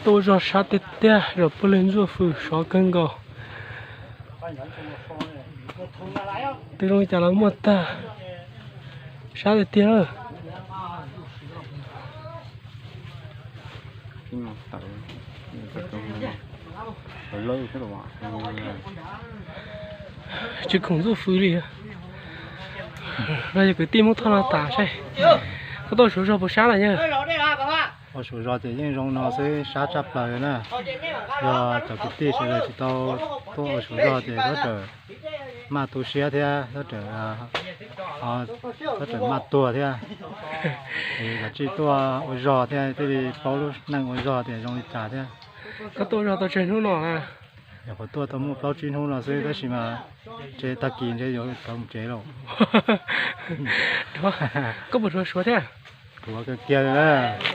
Tuaj zog sab tiag tiag, zos puag lwg ntxuaj fws sov kawg nkaus. Twb zoo li cas los muaj tag, sab tiag tiag lawm. Tsis khoom ntxuaj fws li. No yog kwv tij Hmoob Thoj no tas saib. Koj tuaj suav zog puas sab na yawg? Ua suav zog ces yeej zoo no xwb, sab tshaj plaws na. Yog cov kwv tij sawv daws tsis tau tuaj ua suav zog ces tab rawm maj tu siab thiab tab rawm, tab rawm maj tuag thiab. Es kav tsij tuaj ua zog thiab thiaj li paub lub neej ua zog tias zoo li cas thiab. Koj tuaj ua zog tau tsawg hnub no na? Nyuam qhuav tuaj tau muaj plaub tsib hnub no xwb tab sis mas ntshe tag kis ntshe yuav rov mus tsev lawm. Koj puas dhuav suav thiab? Dhuav kawg kiag li na.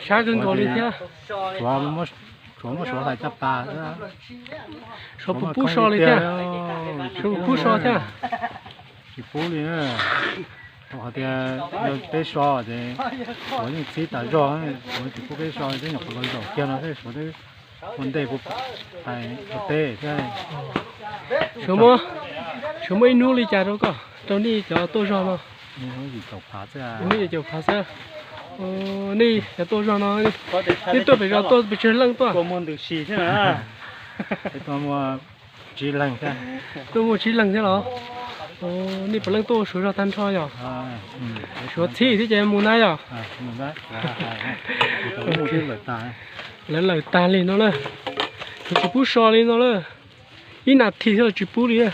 Sab kawg nkaus li thiab. Suav muaj suav hlais caj pas xwb. Suav puas pub so li thiab? Suav puas pub so thiab? Tsis pub li na. Hais tias yog peb so ces suav yeej txib tas zog, suav tsis pub peb so, peb nyuam qhuav los zaum kiag no thiab suav twb ua ntej puv pais ua teb thiab. Suav muab ib hnub li cas rau koj, rau nej cov tuaj zog no? Ib hnub yim caum phav xwb. Nej cov tuaj zog no, nej tuaj pem zos tuaj pes tsawg leej tuaj? Tuaj muaj tsib leeg thiab. Tuaj muaj tsib leeg thiab los? Nej puav leej tuaj ua suav zog tag nrho yog? Suav txhij thiab ces mus na yog? Lawv lawm tag li no na. Suav tsis pub so li no na. Ib nas this thiab los tsis pub li na.